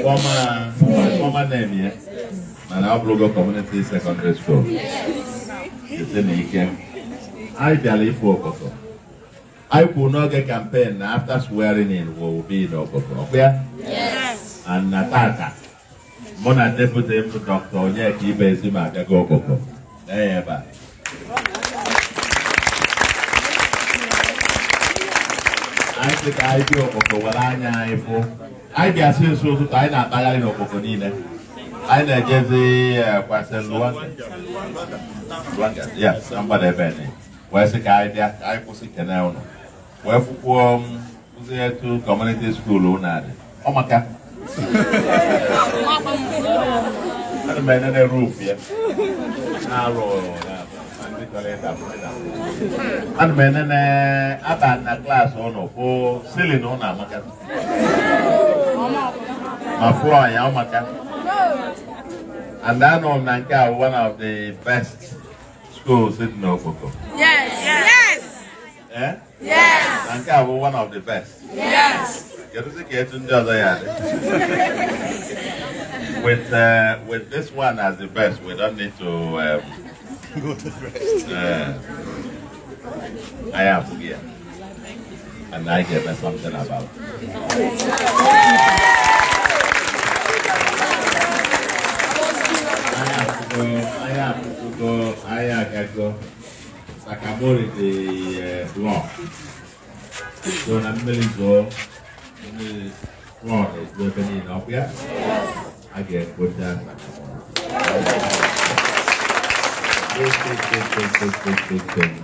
Former name ya mana ọ bụrụgo community secondary school. Ise na ike anyị bịara ịfụ Okpoko. Anyị kwuru n'oge campaign na after swearing in, we will be in Okpoko. Ọkwa ya? And na tata, mụ na deputy m, Dr. Onyeka Ibezim, abịago Okpoko. Lee ya ebe a. Anyị sị ka anyị bịa Okpoko were anya anyị fụ. Anyị bịa si nso ụtụtụ, anyị na-akpagharị n'Okpoko niile. Anyị na-ejezi kwasị Luanga. Luanga, yes, na mgbada ebe ni. Wee sị ka anyị bịa ka anyị kwụsị kene ụnụ. Wee fụkwuo m kụzi etu community school ụnụ adị. Ọ maka. Ana m enene roof ya. Na-arụ na ndị chọrọ ịda bụ ịda. Ana m enene aba na class ụnụ, fụ ceiling ụnụ amaka. Ma floor ya ọ maka. And anọ m na nke a, one of the best schools dị n'Okpoko. Yes. Eh? Yes. Na nke a bụ one of the best. Yes. Kedụzi ka etu ndị ọzọ ya dị? With this one as the best, we don't need to go to the rest. I have to get and I get something about it. Anyị afụgo, anyị agago Sakamori dị block. So na mmiri zoo, mmiri flood eju ebe niile, ọ bụ ya? A ga-ekpocha Sakamori. Big, big, big, big, big, big, big thing,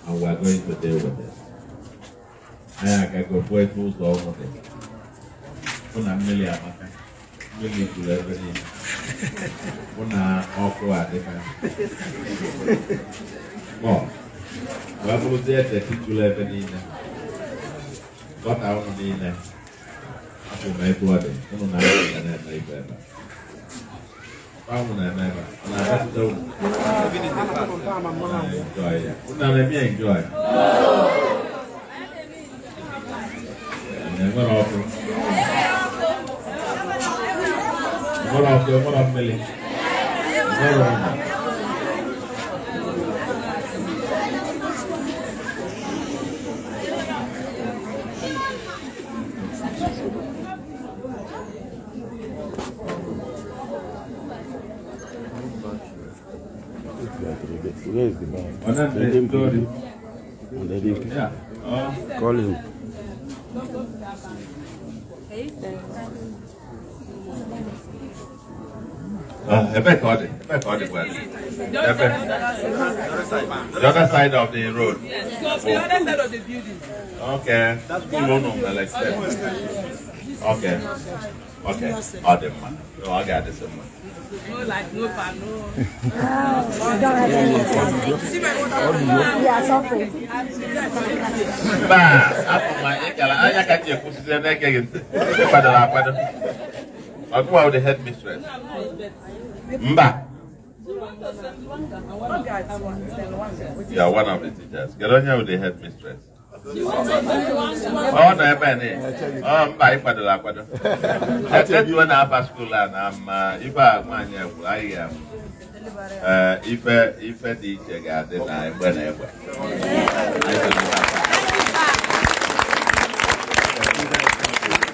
and we are going to deal with it. Anyị agago fụ etu ụzọ ọnwụ dị. Hụ na mmiri amaka, mmiri juru ebe niile. Hụ na ọkụ adịka. Bọ, wee bụrụzie dirty juru ebe niile. Gutter ụnụ niile. Afọ m etu ọ dị, ụnụ na anyị ga na-eme ife ebe a. Ọkwa ụnụ na-eme ebe a, ọ na-ametụta ụnụ? Na-enjoy ya. Unu na-eme enjoy? Enwere ọkụ? Enwere ọkụ, enwere mmiri, enwere ụlọ. Where is the man? Ọ na-eme story. And then they Yeah. Oh. Call him. Ah, ebe ka ọ dị? Ebe ka ọ dị bụ ebe? The other side of the road. Yes. So the other side of the building. Okay. School ụnụ mere extend. Okay. Okay. Ọ dị mma. Ọ ga-adịsị mma. No light, no fan, no. We don't have anything. See my water. We are suffering. Mba, afọ ma ị gara anya ka m ji ekwusizie na-ege gị ntị. Ị kwadoro akwado. Ọgụwa the head mistress. Mba. You are one of the teachers. Kedu onye bụ the head mistress? Ọ nọ ebe ni. Ọ mba, ị kwadoro akwado. Etuo na afa school a na ma ife a nwaanyị a kwuru anyị ga ee ife ife dị iche ga-adị na egbe na egbe.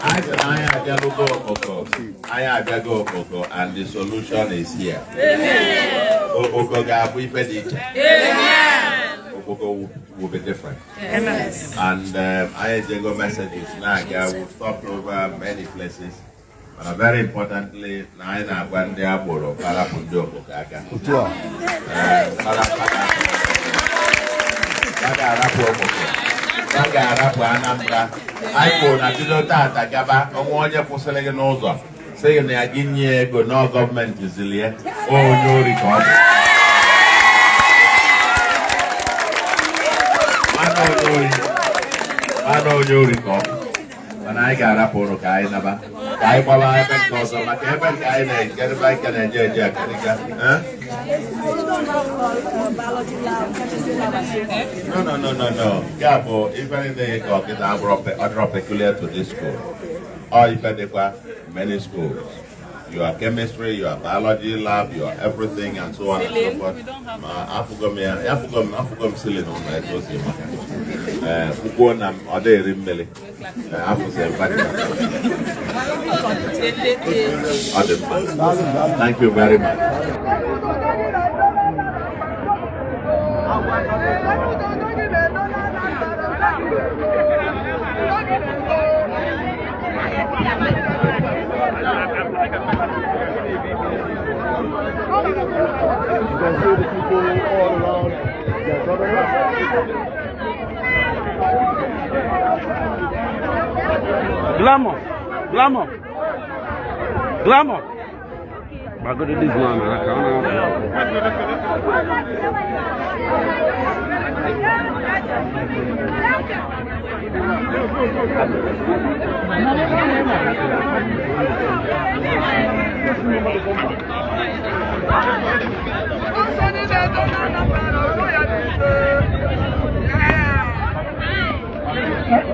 Anyị sị na anyị sị na anyị abịalugo Okpoko. Anyị abịago Okpoko and the solution is here. Okpoko ga-abụ ife dị iche. Okpoko will be different. And anyị ejego messages na-aga, we stopped over many places. But very importantly, na anyị na-agwa ndị agboro parapụ ndị Okpoko aka. Otu a. Ee, ha ga-arapụ Okpoko. Ha ga-arapụ Anambra. Anyị kwuru na bido tata gaba, onwe onye kwụsịrị gị n'ụzọ sị gị na ya gị nye ego na gọọmenti ziri ya, onye ori ka ọ bụ. Mana onye ori, mana onye ori ka ọ bụ. Mana anyị ga-arapụ ụnụ ka anyị naba, ka anyị gbaba ebe nke ọzọ, maka ebe nke anyị na-eje, ebe anyị ka na-eje eje akarịga. Eh? No, no, no, no, no. Nke a bụ ife niile ka ọkịta abụrụ ọ dịrọ peculiar to this school. Ọ ife dịkwa many schools. Your chemistry, your biology lab, your everything, and so on and so Ceiling, forth. we don't have. Ma afụgo m ya, afụgo m ceiling ụlọ etu o si maka. Ee, kwukwuo na ọ dị eri mmiri. Ee, afụsị mmadụ. Ọ dị mma. Thank you very much. You can see the people all around their governor. Glamour, glamour, glamour. Gbagoro this one, I can't.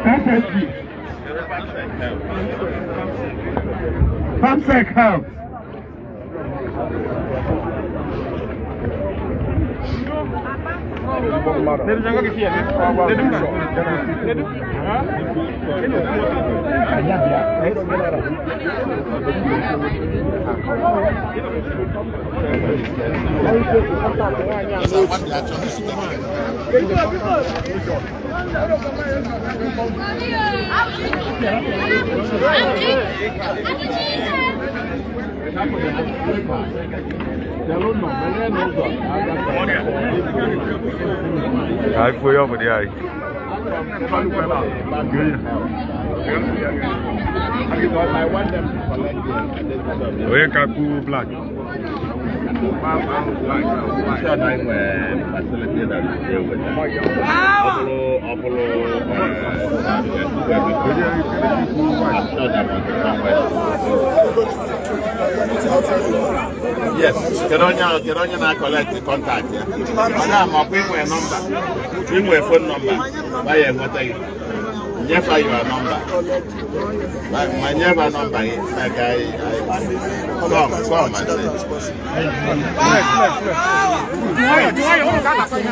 SSG. Famsec help. Aí foi, ó, por aí. Onye ka kwu black. Sure na inwe facility that will deal with that. Ọ bụrụ I'm sure there must be somewhere. Yes, kedu onye na-collect the contact ya? Onye a ma ọkwa inwe nọmba, inwe phone number, ba ya enweta gị. Nyefe your number. Ma nyefe nọmba gị, like I come and say.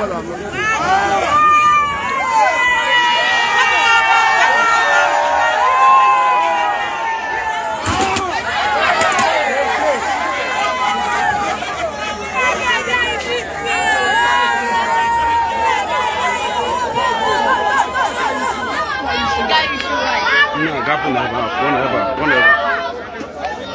No, gapụ na ebe a, pụọ na ebe a, pụọ na ebe a.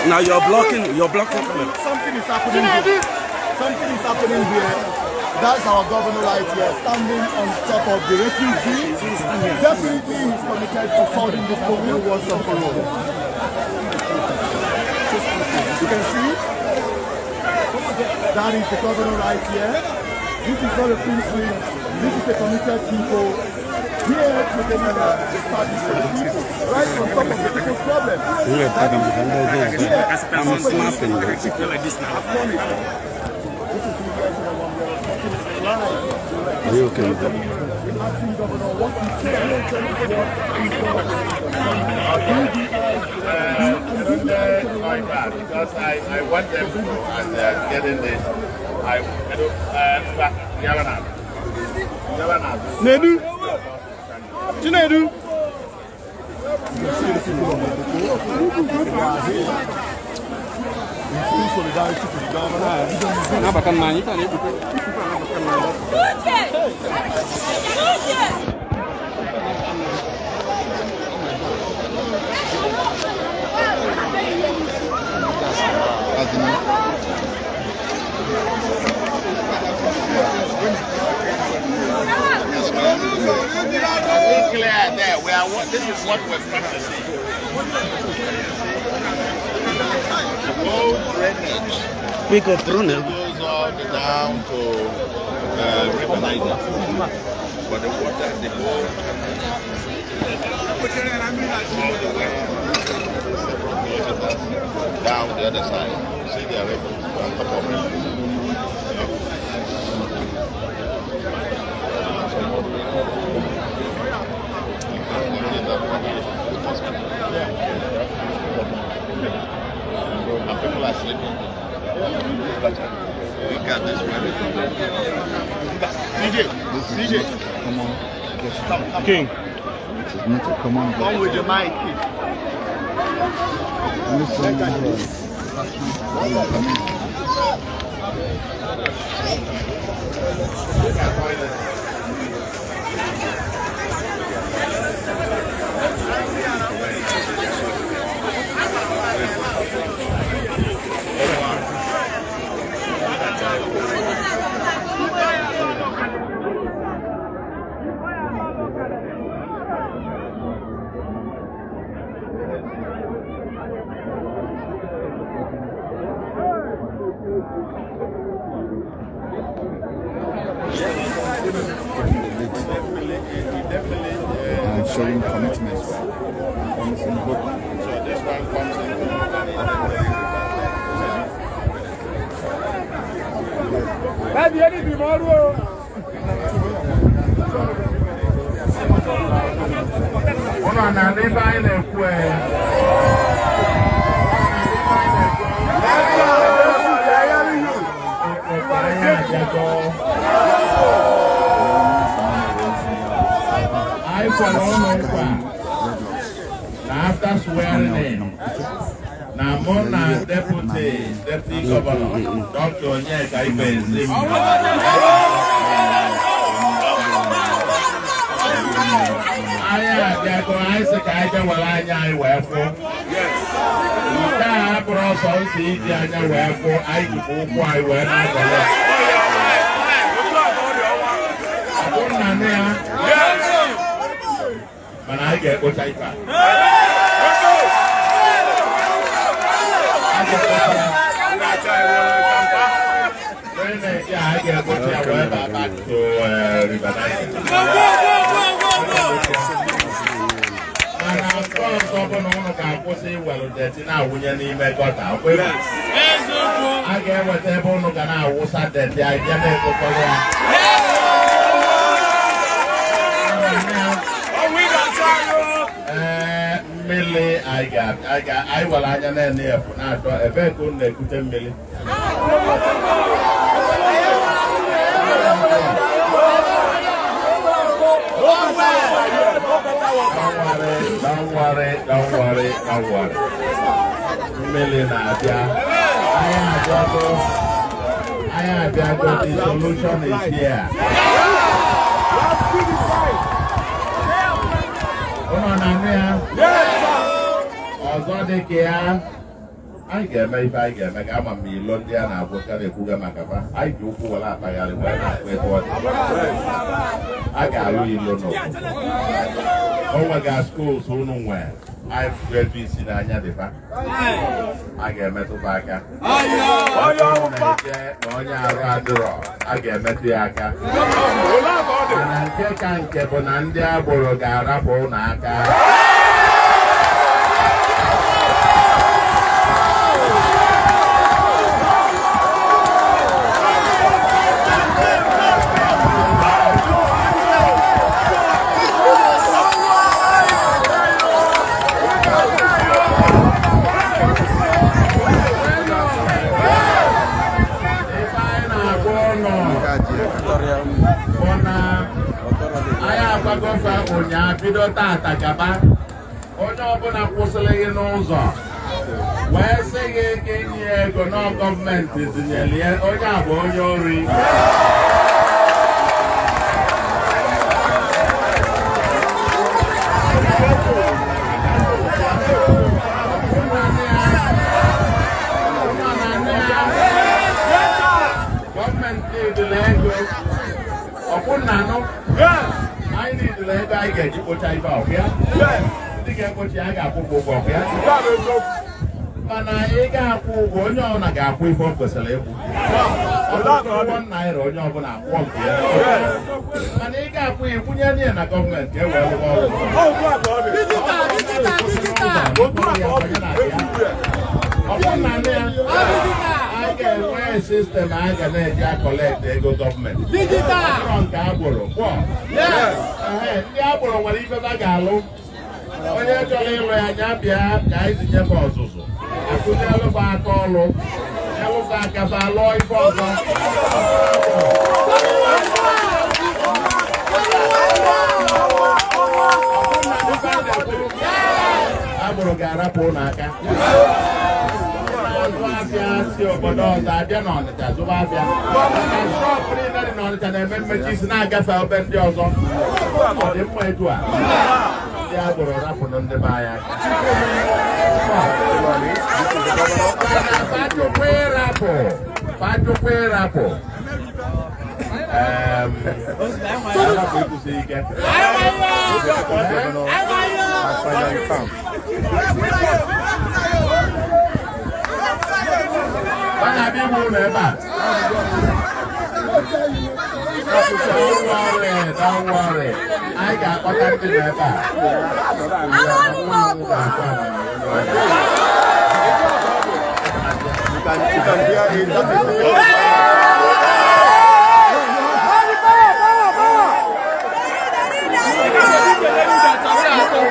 Now you're blocking. Something is happening here. Something is happening here. That's our governor right here, standing on top of the refugee. Definitely he's committed to solving this problem once and for all. You can see that is the governor right here. This is not a princely. This is a committed people here to deliver the service for the people, right on top of the people's problem. I'm snapping. I've done it. This is the version of one we are talking live. Are you okay with that? Acting governor what he said, what is Because I want them to, as they are getting this, I Nedu, Chinedu. In full solidarity to the governor. Clear there. We are. This is what we're trying to see. The whole drainage Pick up Bruno. goes all the down to River Niger. But the water, the whole all the way several kilometers down the other side. You see the river on top of it. And people are sleeping. Look at this weather. CJ, CJ, Come on, come, come. King. it is not a common Come with your mic. Only someone who has passion for the community. And showing commitment. Promising hope. So this one comes into Ụnụ na-anụ ife anyị na-ekwu ee? Anyị abịago. Anyị kwere ụnụ nkwa na after swearing in, na mụ na deputy governor Dr. Onyeka Ibezim anyị abịago. Anyị sị ka anyị bịa were anya anyị wee fụ nke a. Abụrụ ọsọ nsọ iji anya wee fụ, anyị jikwa ụkwụ anyị wee na-agọrọ ya. Ọ bụrụ na nne ya mana anyị ga-ekpocha ife a. A ga-ekpocha ya. Drainage a, anyị ga-ekpocha ya wee baa back to River Niger. Mana nke ọzọ bụ na ụnụ ga-akwụsị iwere dirty na-awụnye n'ime gutter. Ọkwa ebe a ga-eweta ebe ụnụ ga na-awụsa dirty, anyị bịa na-ekpokọrọ ya. Ee, mmiri anyị were anya na-ene efu na-achọ ebee ka unu na-ekute mmiri. Don't worry, don't worry, don't worry, don't worry. Mmiri na-abịa. Anyị abịago. Anyị abịago. The solution is here. Ụnọ na-anụ ya? Ọzọ dị ka ya, anyị ga-eme ife anyị ga-eme ka ama m ilo ndị a na-agwụkarị ekwuga maka fa. Anyị ji ụkwụ were akpagharị wee na-akpụ ebe ọ dị. A ga-alụ ilo n'obodo. O nwega schools unu nwee, anyị fụgo ebe isi n'anya dị fa. A ga-emetụta aka. Onye na-eje na onye arụ adịrọ, a ga-emetụ ya aka. Mana nke ka nke bụ na ndị agboro ga-arapụ ụnụ aka. Bido tata gaba, onye ọbụla kwụsịrị gị n'ụzọ wee sị gị ka inye ego na gọọmenti tinyere ya, onye a bụ onye ori. Gọọmenti dịla ego ọkwụnanụ anyị niile ego anyị ga-eji kpocha ibe ọbịa, ndị ga-ekpochi ya ga-akwụ ụgwọ ọbịa, mana ị ga-akwụ ụgwọ onye ọbụla ga-akwụ ife ọ kwesịrị ịkwụ. Ọ bụrụ ₦1 onye ọbụla akwụọ nke ya, mana ị ga-akwụ ya ikwunye ya na gọọmenti e wee rụọ ọrụ. A ga-enwe sistem a ga na-eji akọlekt ego gọọmenti nke agboro. Ndị agboro nwere ife ha ga-alụ. Onye chọrọ ịlụ ya anya bịa ka anyị zinyefe ọzụzụ, akụzielụfa aka ọlụ, elụfa aka fa lụọ ife ọzọ. Agboro ga-arapụ ụlọ aka azụ afịa si obodo ọzọ abịa n'Ọnịcha zụba afịa. Shọpụ niile dị n'Ọnịcha na-eme mmechi isi na-agafe obe ndị ọzọ. Ọ dị mma etu a? Ndị agboro rapụrụ ndị be anyị aka. Fajụkwa ịrapụ arapụ ịkwụsị ike. Ọ na-abịa igbu ụlọ ebe a. Don't worry, don't worry. Anyị ga-akpọta ndị nọ ebe a. You can hear it. That is the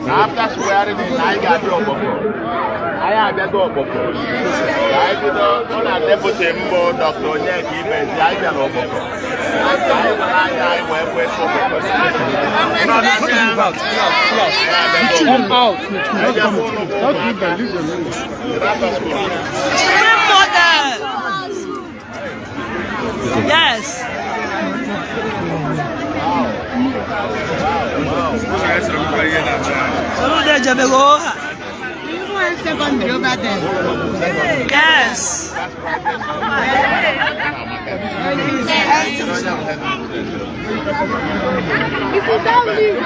After swearing in, I got your book. I have your book. I did not deputy Dr. Onyeka Ibezi. I got your book. I went with Come out. Not leave them, leave them. Yes. Yes. If you don't leave,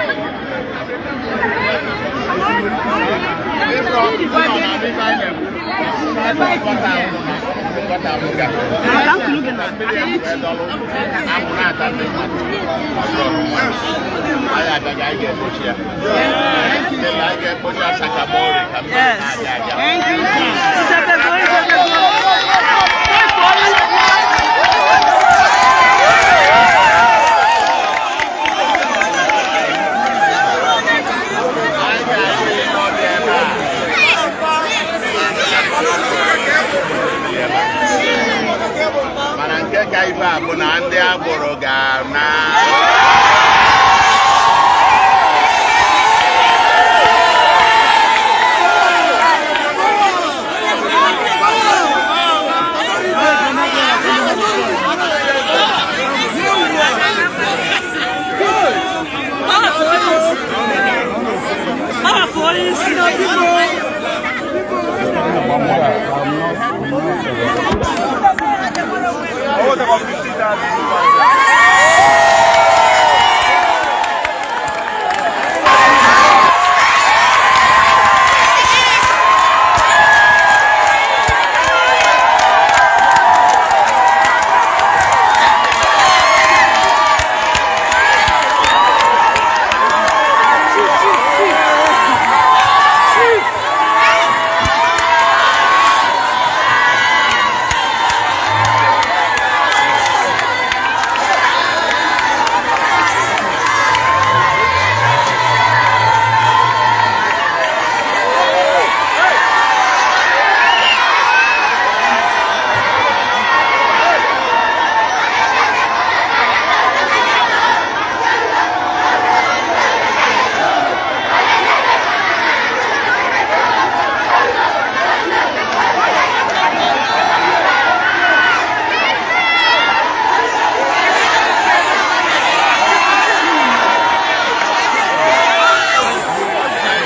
Gọta abụga. Mmiri ahụ wee dọlụ, amụ na-ata ndị mmadụ. Ọ dọrọ mmadụ. Anyị abịaghị, anyị ga-egbochi ya. Mmiri anyị ga-egbochi Sakamori ka mmiri na-abịa abịa. Ichebego, ichebego. Anyị ga-ahụ ihe ọ dị ebe a. Mana nke ka ife a bụ na ndị agboro ga-ana. Mara fụọ isi.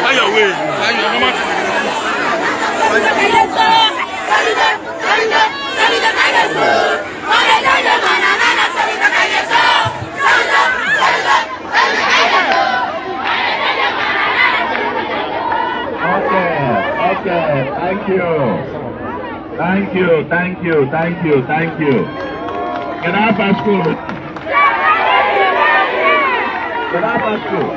Find your way. Find your normal thing. Okay, thank you. Thank you, thank you, thank you, thank you. Can I pass school? Can I pass school?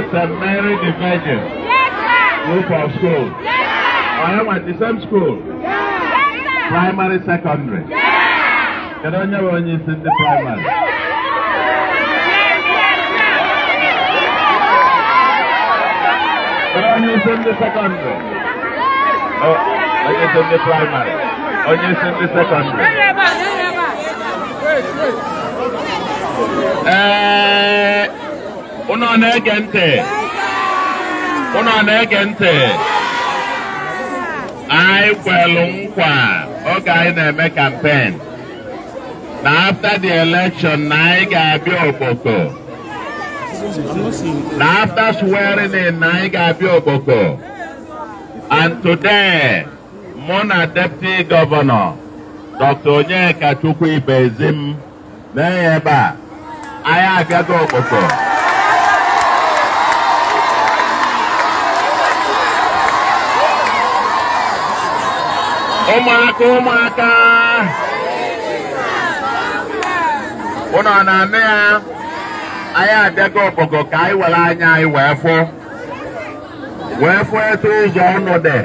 St. Mary the Virgin, group of schools. I am at the same school, primary, secondary. Can I know when you in the primary? Can I in the secondary? Oh, onye isi ndị primary, onye isi ndị secondary. Ee, unu ọ na-ege ntị? Unu ọ na-ege ntị? Anyị kwelu nkwa oge anyị na-eme campaign na after the election na anyị ga-abịa Okpoko. Na after swearing in na anyị ga-abịa Okpoko. And today, mụ na Deputy Governor Dr. Onyeka Chukwu Ibezim na-enye ebe a, anyị abịago Okpoko. Ụmụaka, ụmụaka, unu ọ na-anụ ya? Anyị abịago Okpoko ka anyị were anya anyị wee fụ. Wee fụ etu ụzọ unu dị,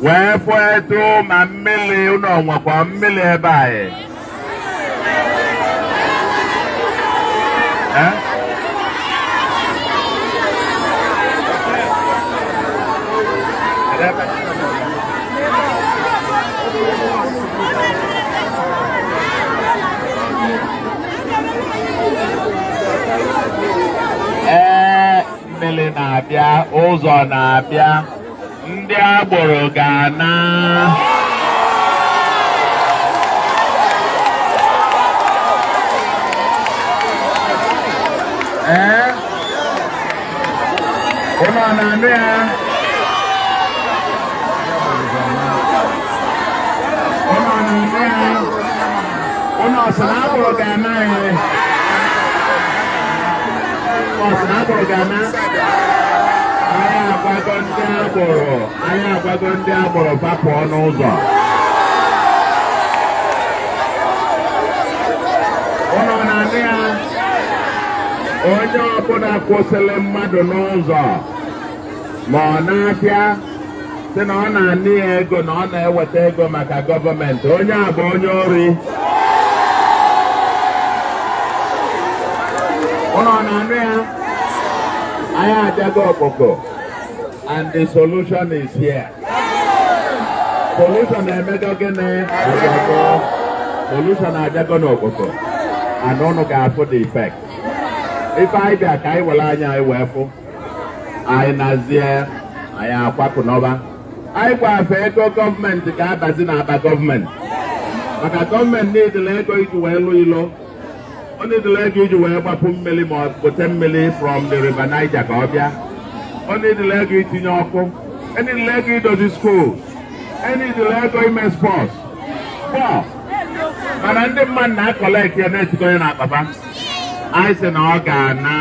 wee fụ etu ma mmiri unu nwekwa mmiri ebe anyị. Eh? Ee, mmiri na-abịa, ụzọ na-abịa, ndị agboro ga-ana. Ee, ụnụ ọ na-anụ ya? Ụnụ ọ na-anụ ya? Ụnụ ọ sị na agboro ga-ana anyị? Ọ sị na agboro ga-ana? Anyị agwago ndị agboro, anyị agwago ndị agboro fa pụọ n'ụzọ. Ụnụ na-anụ ya? Onye ọbụla kwụsịrị mmadụ n'ụzọ ma ọ na-abịa sị na ọ na-anị ya ego, na ọ na-eweta ego maka gọọmenti, onye a bụ onye ori. Ụnụ na-anụ ya? Anyị abịago Okpoko and the solution is here. Solution emego gịnị? Abịago. Solution abịago n'Okpoko and ụnụ ga-afụ the effect. Ife anyị bịa ka anyị were anya anyị wee fụ, anyị nazie, anyị akwapụ n'ọba. Anyị gwafe ego gọọmenti ga-abazi n'akpa gọọmenti, maka gọọmenti niile ego iji wee lụ ilo, ọ niile ego iji wee gbapụ mmiri ma ọ gote mmiri from the River Niger ka ọ bịa, ọ niile ego itinye ọkụ, enidile ego idozi school, enidile ego ime sports bọọlụ, mana ndị mmadụ na-acollect ya na-etikọ ya n'akpapa. Anyị sị na ọ ga-ana,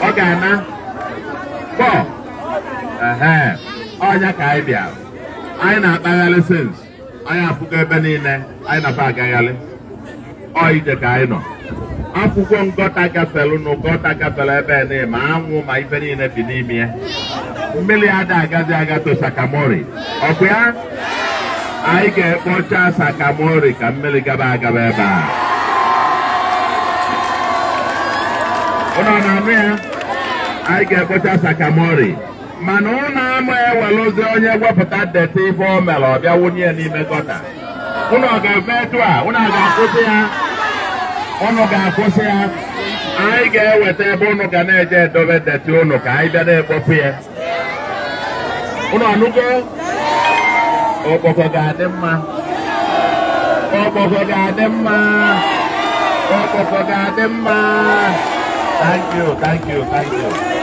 ọ ga-ana bọọlụ. Ehe, ọnya ka anyị bịara. Anyị na-akpagharị since anyị afụgo ebe niile anyị na-afa agagharị. Ọ ije ka anyị nọ. Akwụkwọ gutter gafelu nụ, gutter gafere ebe niile, ma anwụ ma ife niile bi n'ime ya. Mmiri ada agazi aga to Sakamori. Ọkụ ya, anyị ga-ekpocha Sakamori ka mmiri gaba agaba ebe a. Ụnọ na-anụ ya? Anyị ga-ekpocha Sakamori, mana ụnụ ama eweluzi onye wepụta dirty ife o mere, ọ bịa wunye ya n'ime gutter. Ụnụ ọ ga-eme etu a? Ụnụ a ga-akwụsị ya? Ụnụ ga-akwụsị ya. Anyị ga-eweta ebe ụnụ ga na-eje edobe dirty ụnụ ka anyị bịa na-ekpofu ya. Ụnụ anụgo? Okpoko ga-adị mma. Okpoko ga-adị mma. Okpoko ga-adị mma. Thank you, thank you, thank you.